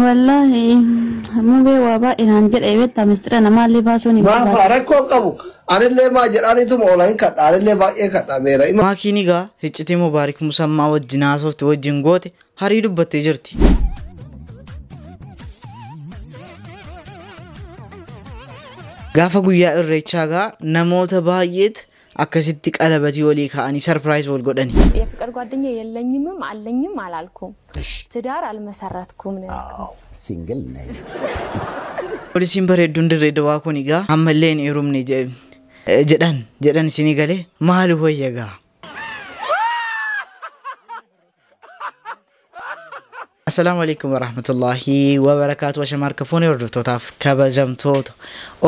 Wallaahi mubee waa baay'inaan jedhee beektaa mistira namaallee baasuun hin Maaf barbaachisu. rakkoo qabu. Anillee maa jedhaanituma oola hin kadha. Anillee baay'ee kadha beera. Maakiin egaa iccitii Mubaarik Musammaa wajjin haasofte wajjin goote harii dubbattee jirti. Gaafa guyyaa irreechaa gaa namoota baay'eet akkasitti qalabatii walii kaa'anii sarpiraayiz wal godhani. የፍቅር ጓደኛ የለኝምም አለኝም አላልኩም። ትዳር አልመሰረትኩም ነው ያልኩት። ሲንግል ነኝ። Poolisiin bareedduun dirree dawaa kun egaa ammallee hin heerumne jedhan jedhan isinii galee maal wayya gaa? Assalaamu alaikum warahmatullahi wabarakaatu. Ashama harka fuune hordoftootaaf kabajamtoota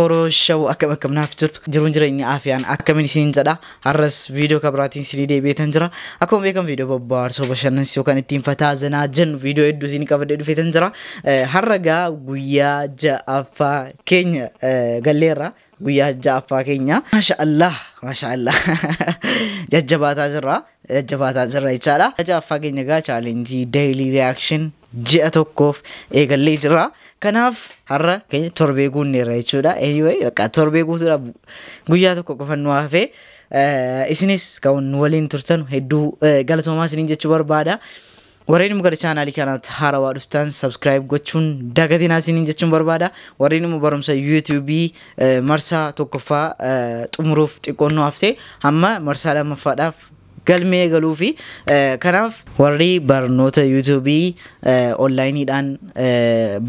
Oroo Show akkam akkam naaf jirtu jiruun jireenya aafiyaan akkamiin isiniin jedha. Har'as viidiyoo kabiraatiin isinii deebi'eetan jira. Akkuma beekamu viidiyoo bobbaarsoo bashannansiisoo kan ittiin fataa zanaa jennu viidiyoo hedduu isinii qabadhee dhufeetan jira. Har'a gaa guyyaa ja'affaa keenya galleerra. Guyyaa ja'affaa keenya. Maasha Allah, maasha Allah. Jajjabaataa jirra, jajjabaataa jirra jechaadha. Ja'affaa keenya gaa chaalenjii daily reaction ji'a tokkoof eegallee jirra. Kanaaf har'a keenya torbee guunneerra jechuudha. Anyway, bakka torbee guutuudha guyyaa tokko qofa nu hafee. Isinis kan nu waliin turtan hedduu galatoomaa isiniin jechuu barbaada. Warreen immoo gara chaanaalii kanaatti haarawaa dhuftan subscribe gochuun dagatinaa isiniin jechuun barbaada. Warreen immoo barumsa YouTube marsaa tokkoffaa xumuruuf xiqqoonnoo haftee hamma marsaa lammaffaadhaaf galmee galuu fi kanaaf warri barnoota YouTube onlaayiniidhaan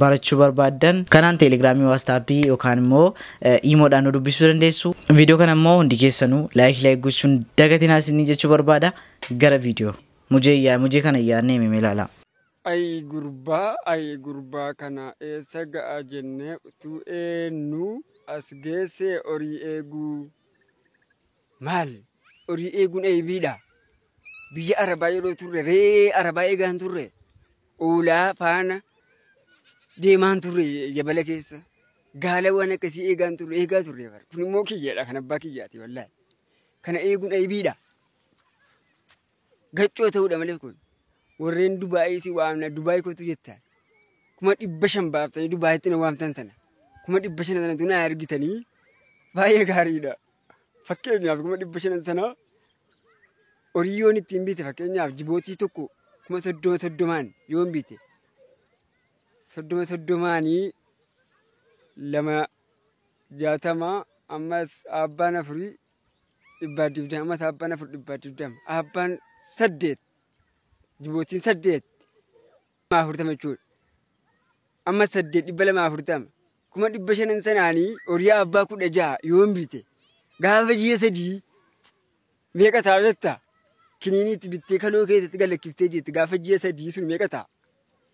barachuu barbaaddan kanaan teelegiraamii, waastaappii yookaan immoo iimoodhaan nu dubbisuu dandeessu. Viidiyoo kana immoo hundi keessanuu laayik laayik gochuun dagatinaa isiniin jechuu barbaada. Gara viidiyoo. Mujee yaa mujee kana yaadnee himee ilaala. Ay gurbaa, ay gurbaa kana eessa ga'a jennee utuu eenyu as geessee horii eeguu. Maal horii eeguun eebiidha. Biyya Arabaa yeroo turre ree Arabaa eegaan turre oolaa faana deemaan turre jabala keessa. Gaala waan akkasii eegaan turre eegaa turre bara. Kun immoo kiyyaadha kan abbaa kiyyaati wallaahi. Kana eeguun eebiidha. Gaccoo ta'uudha malee kun. Warreen Dubaayii si waamna Dubaayii kootu jettaan. 500,000 baaftanii Dubaayitti na waamtan sana. 500,000 sanatu na argitanii baay'ee gaariidha. Fakkeenyaaf 500,000 sana horii yoon ittiin bite fakkeenyaaf jibootii tokko 30,000 30,000 yoon bite. 30 30maanii 2 60 ammas abbaan afurii 120 ammas abbaan afur 120 abbaan 8 jibootiin 8 40 jechuudha. Amma 8 240 500,000 sanaanii horii abbaa 16 yoon bite gaafa ji'a 3 meeqa ta'a jettaa? Kiniiniitti bittee kaloo keessatti gallakkiftee jirti gaafa ji'a 3 sun meeqa ta'a?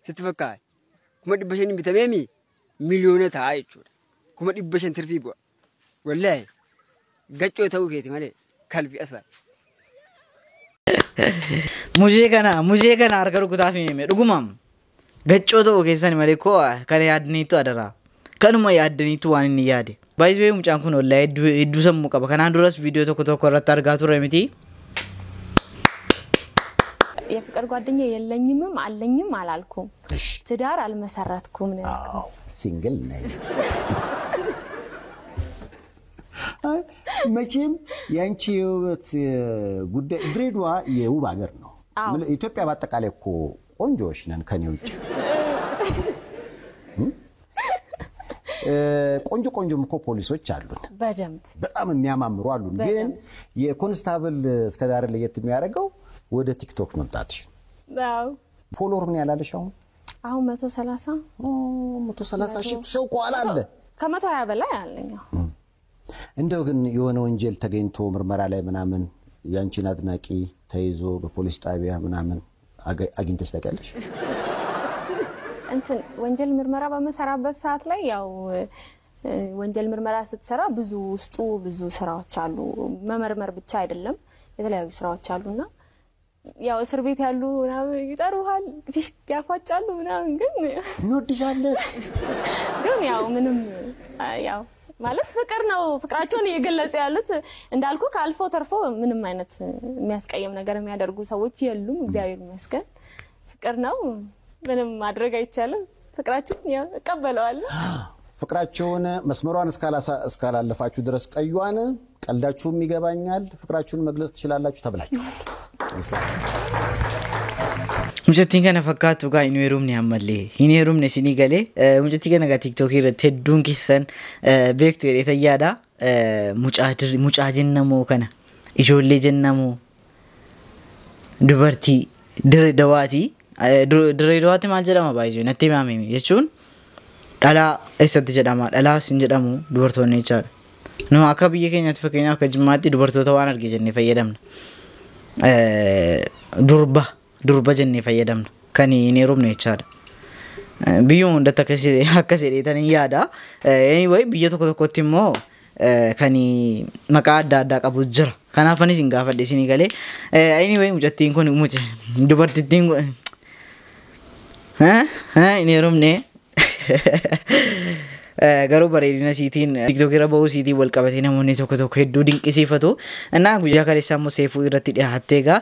Sitti fakkaata. 500,000 bitameemi miliyoona ta'a jechuudha. 500,000 tirfii bu'a. Wallaahi gaccoo ta'uu keeti malee kalbi as ba'a. Mujee kana harka rukutaaf himime dhugumaam gaccoo ta'uu keessan malee koo kana yaaddaniitu adaraa. Kanuma yaaddaniitu waan inni yaade. Baay'ee mucaan kun wallaahi hedduu sammuu qaba. Kanaan duras viidiyoo tokko tokko irratti argaa turre miti. የፍቅር ጓደኛ የለኝምም አለኝም አላልኩም። ትዳር አልመሰረትኩም ነው ያልኩት። ሲንግል ነኝ። አይ መቼም ያንቺ የውበት ጉዳይ ድሬዳዋ የውብ ሀገር ነው። ኢትዮጵያ በአጠቃላይ እኮ ቆንጆዎች ነን ከኔ ውጭ። ቆንጆ ቆንጆም እኮ ፖሊሶች አሉን። በደንብ በጣም የሚያማምሩ አሉን። ግን የኮንስታብል እስከዛሬ ለየት የሚያደርገው ወደ ቲክቶክ መምጣትሽ። ፎሎወር ምን ያህል አለሽ አሁን? አሁን 130። 130 ሺህ ሰው ከኋላ አለ። ከመቶ ሃያ በላይ አለኝ። እንደው ግን የሆነ ወንጀል ተገኝቶ ምርመራ ላይ ምናምን ያንቺን አድናቂ ተይዞ በፖሊስ ጣቢያ ምናምን አግኝተሽ ታውቂያለሽ? እንትን ወንጀል ምርመራ በመሰራበት ሰዓት ላይ ያው ወንጀል ምርመራ ስትሰራ ብዙ ውስጡ ብዙ ስራዎች አሉ። መመርመር ብቻ አይደለም የተለያዩ ስራዎች አሉና ያው እስር ቤት ያሉ ምናምን ይጠሩሃል፣ ፊሽ ያፏጫሉ ምናምን ግን እንወድሻለን። ግን ያው ምንም ያው ማለት ፍቅር ነው። ፍቅራቸውን እየገለጹ ያሉት እንዳልኩ ካልፎ ተርፎ ምንም አይነት የሚያስቀይም ነገር የሚያደርጉ ሰዎች የሉም። እግዚአብሔር ይመስገን ፍቅር ነው። ምንም ማድረግ አይቻልም። ፍቅራችን ያው እቀበለዋለሁ። ፍቅራቸውን መስመሯን እስካላለፋችሁ ድረስ ቀዩዋን ቀልዳችሁም ይገባኛል፣ ፍቅራችሁን መግለጽ ትችላላችሁ ተብላችኋል። ይመስላል። Mucattiin kana fakkaattu gaa hin heerumne ammallee hin heerumne isinii galee. Mucattii kana gaa TikTokii irratti hedduun keessan beektu jedhee tayyaadha. Mucaa jennamoo kana ijoollee jennamoo dubartii Dirree Dawaati. Dirree Dawaatti maal jedhama baay'ee natti himame jechuun dhalaa eessatti jedhama, dhalaas hin jedhamu dubartoonni jechaadha. Nu akka biyya keenyaatti, fakkeenyaaf akka Jimmaatti, dubartoota waan arge jennee fayyadamna. Durba durba jennee fayyadamna kan hin heerumne jechaadha. Biyyuma hundatti akkas jedheetan hin yaada. Anyway, biyya tokko tokkotti immoo kan maqaa adda addaa qabu jira. Kanaaf anis hin gaafadhe isinii galee. Anyway, mucattiin kun dubartittiin kun hin heerumne. Garuu bareedina isiitiin TikTok irra bahuu isiitiin wal qabatee namoonni tokko tokko hedduu dinqisiifatu. Innaa guyyaa kaleessaa immoo Seefuu irratti dhiyaattee egaa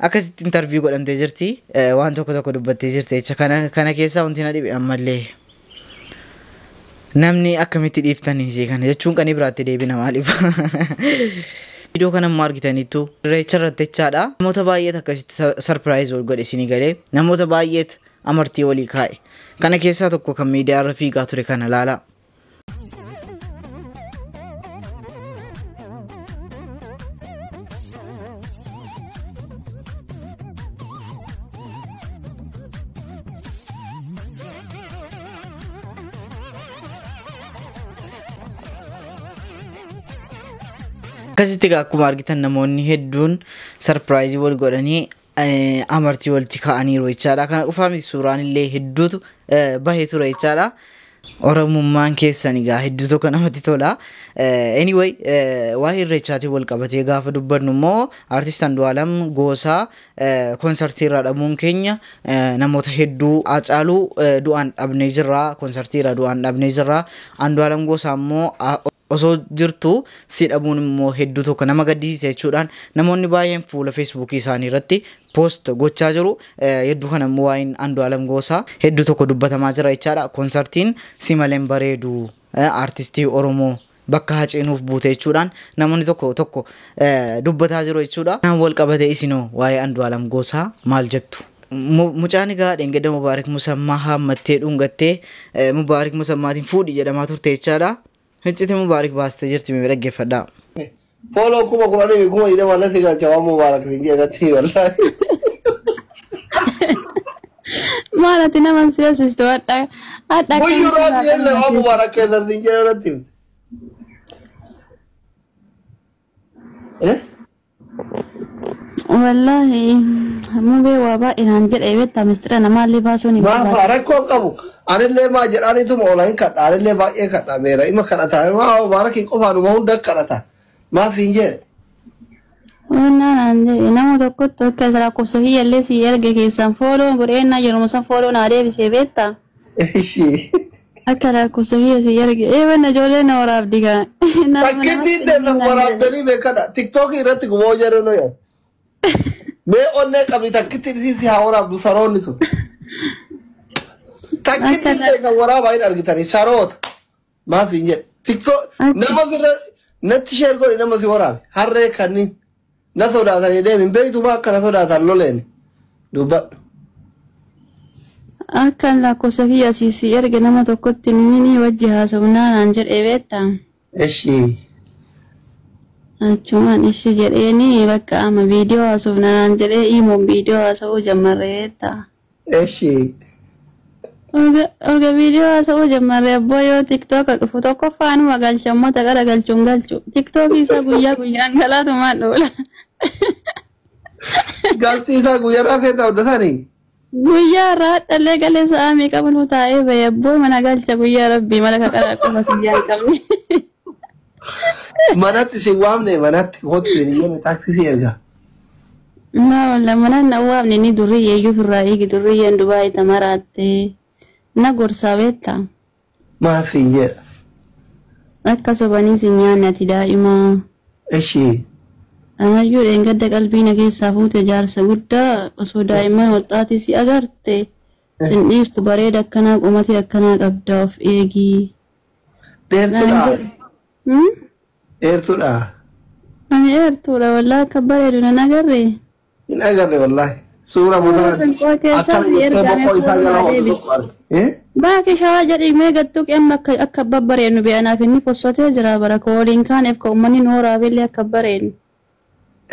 akkasitti interview godhamtee jirti. Waan tokko tokko dubbattee jirti jecha. Kana keessaa wanti na dhibe ammallee namni akkamitti dhiiftanii isii kana jechuun qanii biraatti deebina maaliif. Viidiyoo kana immoo argitaniittu, irreecha irratti jechaadha. Namoota baay'eet akkasitti surprise wal godhe isinii galee, namoota baay'eet amartii walii kaa'e. Kana keessaa tokko kan miidiyaa irra fiigaa ture kana laalaa. Akkasitti egaa akkuma argitan namoonni hedduun surprise wal godhanii amartii walitti kaa'aniiru jechaadha. Kana qofaa miti, suuraan illee hedduutu bahee ture jechaadha. Oromummaan keessan egaa hedduu tokko namatti tola. Anyway, waa'ee irreechaatiin wal qabatee gaafa dubbannu immoo artist Andu'aalam Goosaa konsartii irraa dhabuun keenya namoota hedduu, Hacaaluu du'aan dhabnee jirra, konsartii irraa du'aan dhabnee jirra. Andu'aalam Goosaa immoo osoo jirtu si dhabuun immoo hedduu tokko nama gaddisiisa jechuudhaan namoonni baay'een fuula Feesbuukii isaanii irratti post gochaa jiru. Hedduu kana immoo waa'een Andu'aalam Goosaa hedduu tokko dubbatamaa jira jechaadha. Konsartiin si maleen bareedu, artistii Oromoo bakka Haceenuuf buute jechuudhaan namoonni tokko tokko dubbataa jiru jechuudha. Kanaan wal qabatee isinoo waa'ee Andu'aalam Goosaa maal jettu? Mucaan egaa dheengadda Mubaarik Musammaa haammattee dhungattee Mubaarik Musammaatiin fuudhi jedhamaa turte jechaadha. Hicciti Mubaarik baastee jirti, mee dhaggeeffadhaa. Follow 10,000 fi 20,000 natti galcha waan Mubaarak siin jedhe natti, wallaahi. Maal ati nama siyaasistu hadha hadha. Guyyuraa illee waan Mubaarak keessatti siin jedhe natti himte. Eh? Wallaahi mubee waa baay'inaan jedhee beektaa, mistira namaallee baasuun hin Maaf barbaachisu. Rakkoo qabu. Anillee maa jedhaanituma oola hin kadha. Anillee baay'ee kadhameera. Ima kadhata. Maa Mubaarakiin qofaanuma hunda kadhata. Maaf hin jedhe. Wannaan an jedhe nama tokkotti akka lakkoofsa kiyyallee si erge keessan follow godhee yeruma san follow naa deebisee beektaa. Ishii. Akka lakkoofsa kiyya si erge eebanna ijoollee na waraabdi gaa. Takkittiin teessan waraabdanii beekadha. TikTokii irratti guboo jedhu nu yaa. Mee onnee qabdi takkittiin isii si haa waraabdu saroonni sun. Takkittiin teessan waraabaa hin argitanii saroota. Maaf hin jedhe. TikTok nama sirra natti share godhi, nama si waraabe. Harree kanneen na sodaatanii deemin beektu maa akka na sodaatan loleen dubbadhu. Akka lakkoofsa kiyya si erge nama tokkotti nimini wajji haasofnaa naan jedhee beektaa. Ishii. Achumaan ishi jedheeni bakka amma viidiyoo haasofnaa naan jedhee imoon viidiyoo haasa'uu jammarree beektaa. Ishii. Erga viidiyoo haasa'uu jammarree abboo yoo TikToka dhufu tokkoffaanuma galcha ummata gara galchuun galchu. TikTokii isaa guyyaa guyyaan galaatumaan oola. Galtii isaa guyyaarraa seenaa hojjetanii. Guyyaa irraa hadhallee galee sa'a meeqa buluu taa'ee bahe abboo mana galcha guyyaa rabbii mala kaqaraa qofa kiyyaa hin qabne. Manatti si waamne, manatti kootu si hin taaksii si erga. Maa walla manaan na waamne, ni durriyyee iyyuu firraa eegi, durriyyeen Dubaayii tamaraatte na gorsaa beektaa. Maaf hin jedha. Akka sobanii si nyaanne ati daa'imaa. Ishii. Anayyuu dheengadda qalbii na keessaa fuute jaarsa guddaa osoo daa'imman waxxaatii si agarte. Sin dhiistu bareeda akkanaa qomatii akkanaa qabda of eegii. Dheertuudha. Hmm? Dheertuudha. Ani dheertuudha wallaahi akka bareedu nan agarree. Hin agarre wallaahi. Suura motora Qoonqoo keessaa akkana si jettee ergame boqqoo isaa jala fuula oolu deebisi. tokko arge. Eh? Baaki shawaa jedhi mee gattuqi amma akka akka babbareednu be'anaaf inni fossotee jira bara ka waliin kaaneef ka uummanni nu horaabillee akka bareednu.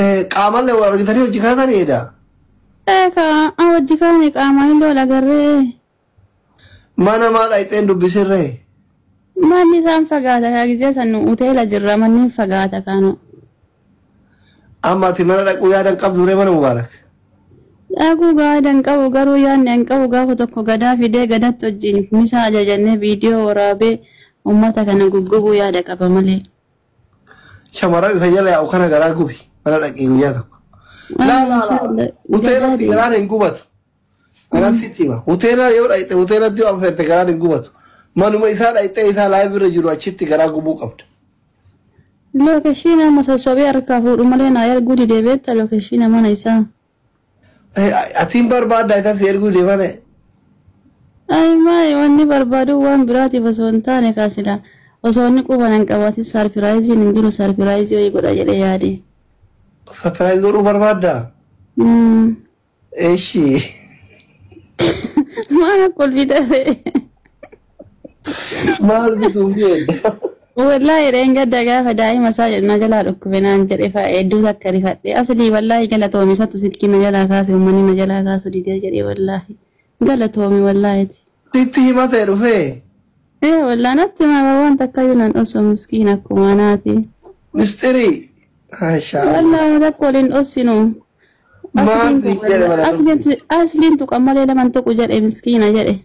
Eh, qaamallee wal argitanii hojii kaataniidha. Ee ka an hojii kaane qaamaan illee wal agarree. Mana maal dhayxeen dubbisirree? Manni isaan fagaata kaa gizee san nu hoteela jirra manni hin fagaata kaanu. Amma ati mana dhaquu yaadan qabdu ree mana Mubaarak. Dhaquu gaadan qabu garuu yaadni an qabu gaafa tokko gadaa fidee gadatti wajjin misaa ajajannee viidiyoo waraabee uummata kana guggubuu yaada qaba malee. Shamarran isa jala yaa'u kana garaa gubi. Mana dhaqee guyyaa tokko. Laa laa laa. Hoteelatti garaan hin gubatu. Anatti itti hima. Hoteela yoo dhaqxe hoteelatti yoo affeerte garaan hin gubatu. Manuma isaa dhaqxee isaa live irra jiru achitti garaa gubuu qabda. Lookeshiin amma sossobee harkaa fuudhu malee naa erguu didee beekta lookeshiin mana isaa. Eh, atiin barbaaddaa isa si erguu deemane. Ay maay wanni barbaadu waan biraatiif osoo hin taane kaasila. Osoo inni quba nan qabaatin sarpiraayiziin hin jiru sarpiraayizii wayii godha jedhee yaade. Sarpiraayiz godhuu barbaaddaa? Mm. Eshi. Maal akka kolfii ta'e. Maal bituuf jedhe? Wallaahi reengadda gaafa daa'ima isaa jedhu na jalaa dhukkube naan jedhe fa'a hedduu takka rifadhe. Aslii wallaahi galatoomi isatu silkii na jalaa kaase uummanni na jalaa kaasu didee jedhe wallaahi. Galatoomi wallaahiti. Sitti himatee dhufee. Ee wallaahi natti hima waan takka iyyuu nan osoo miskiin akkuma naati. Mistirii. Maashaa Allah. Wallaahi takka waliin dhossinu. Maal si jedhe mana dhukkube? Asliin tuqan malee laman tuqu jedhe miskiina jedhe.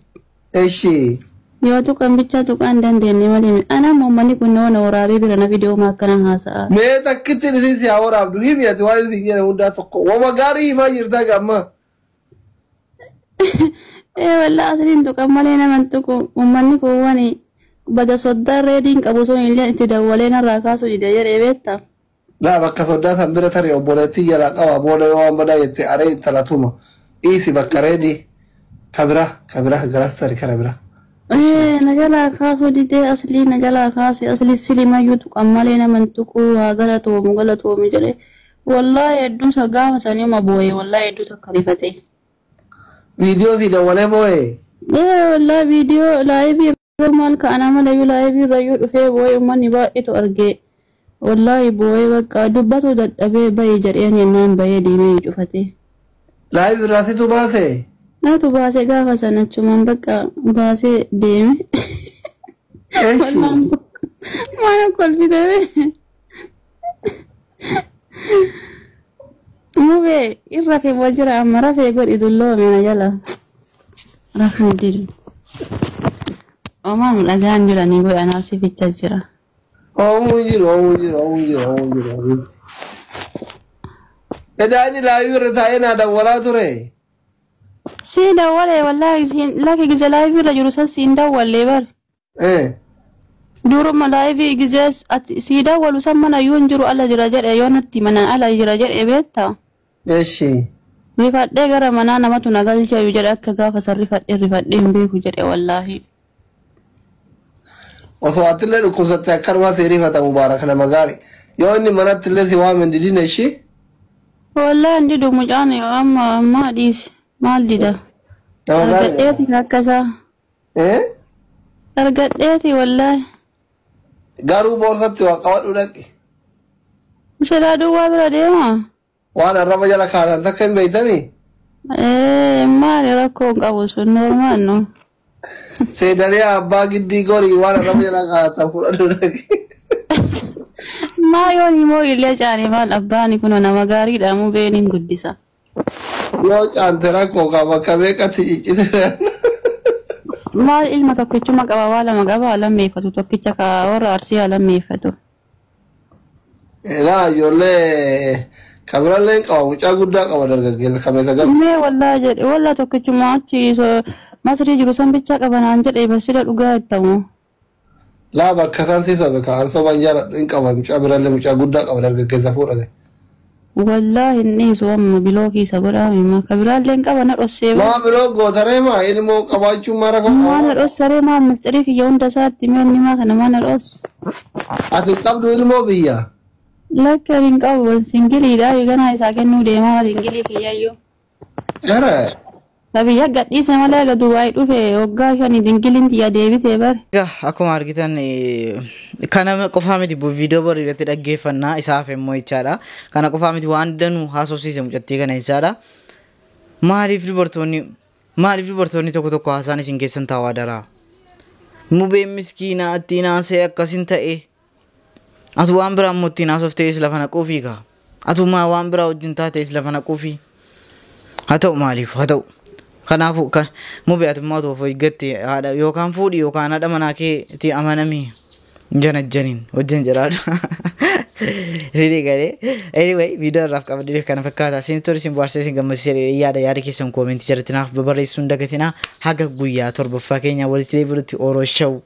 Eshi. Yoo tuqan bichaa tuqaan dandeenye malee ana ammoo uummanni kun noona waraabee bira na viidiyoo akkana haasa'a. Mee takkitti isin si haa waraabdu himi ati waan isin jedhe hundaa tokko. Wama gaarii himaa jirtaa gamma. Ee wallaahi asliin tuqan malee naman tuqu uummanni kun wani bada soddaa reediin qabu sun illee itti dawwalee narraa kaasuu dide jedhee beektaa. Laa bakka soddaa san bira tarii obboleettii jalaa qaba booda yoo waan badaa jette aree intala tuma. Dhiisi bakka reedii. Kabira kabira garas tarii kana bira. Ee na jalaa kaasuu didee aslii na jalaa kaase aslii silimayyuu tuqan malee naman tuqu haa galatoomu galatoomu jedhe. Wallaahi hedduu isa gaafa sanii uma boo'e wallaahi hedduu takka rifate. Viidiyoo si dawwalee boo'ee. Ee wallaahi viidiyoo laayivii irra maal ka'ana malayyuu laayivii irrayyuu dhufee boo'e uummanni baay'eetu arge. Wallaahi boo'ee bakka dubbatu dadhabee bahe jedheen yennaan bahee deemee cufate. Live irraa situ baase. Naatu baasee gaafa sana achumaan bakka baasee deeme. Eshi. Wallaahi maal kolfitee. Mubee irra rafee wal jira amma rafee godhi dulloome na jala. Rafuu didu. Omaan dhagaan jiranii godhi anaa sificha jira. Oomuu jiru oomuu jiru oomuu jiru oomuu jiru oomuu jiru. Edaa inni live irra taa'ee naa dawwalaa ture. Siin dawwalee wallaahi siin lakki gise laayivii irra jiru san siin dawwallee bar. Eh. Duruma laayivii gise ati sii dawwalu san mana iyyuu hin jiru ala jira jedhe yoo natti manaan ala jira jedhe beektaa. Eshi. Rifadhee gara manaa namatu na galchee jedhe akka gaafa san rifadhee rifadhee hin beeku jedhe wallaahi. Osoo atillee dhukkubsatte akkanuma si rifata Mubaarak nama gaarii. Yoo inni manatti illee si waame hin didin eshi. Wallaahi hin didu mucaan amma amma dhiisi maal dida. Nama gaarii. Argadheeti akkasaa. Eh? Argadheeti wallaahi. Garuu boorsatti waa qabadhu dhaqi. Silaa duwwaa bira deema. Waan arraba jala kaasan takka hin beeytanii? Ee maali rakkoo hin qabu sun normaal no. Seedalee abbaa giddii gorii waan arraba jala kaasan fudhadhu dhaqi. Maa yoon himoo illee caane maal abbaan kun nama gaariidha mubeen hin guddisa. Yoo caante rakkoo qaba bakka meeqatti ciccite. Maal ilma tokkichuma qaba waa lama qaba haa lammeeffatu tokkicha ka warra arsii haa lammeeffatu. Laa ijoollee kabirallee qaba mucaa guddaa qaba dargaggeessa kameessa gabu. Mee wallaa jedhe wallaa tokkichuma achi masrii jiru san bichaa qaba naan jedhe basira dhugaa ittamu. Laa bakka san si sobe kaan soban jaaladhu hin qaba mucaa birallee mucaa guddaa qaba dargaggeessa fuudhate. Wallaahi hin dhiisu amma bilookii isa godhaame maa ka biraallee hin qaba na dhossee bara. Maa biloo gootaree maa ilmoo qabaachuun mara Maa na qaba. dhossaree maa mistirii kiyya hunda isaatti mee inni maa kana maa na dhossa. Ati qabdu ilmoo biyya. Lakka hin qabu singiliidha ganaa isaa kennuu deemaa singilii kiyyayyuu. Ere. Biyya gadhiise malee egaa Dubaay dhufe waggaa shanii dingiliin tiyya deebitee bare. Egaa akkuma argitan kana qofaa miti viidiyoo borii irratti dhaggeeffannaa isaaf immoo jechaadha. Kana qofaa miti waan danuu haasofsiise mucattii kana jechaadha. Maaliif dubartoonni tokko tokko haasaan isin keessan taawaa daraa? Mubeen miskiinaa ittiin haasa'e akkasin ta'e. Atu waan biraa immoo ittiin haasoftees lafa naquufii kaa. Atu maa waan biraa wajjin taatees lafa naquufii. Haa ta'u maaliif haa ta'u. Kanaafuu mubee ati immoo of eeggatte haadha yookaan fuudhi yookaan haadha manaa keetti amanamii janajjaniin wajjin jiraadha. Isinii galee anyway viidiyoo irraaf qabadee kana fakkaata. Isin tole isin bohaarsee isin gammachiisee yaada keessan koomentii jalatti naaf barreessuu hin dagatinaa. Haga guyyaa torbaffaa keenya walitti deebinutti Oroo Show.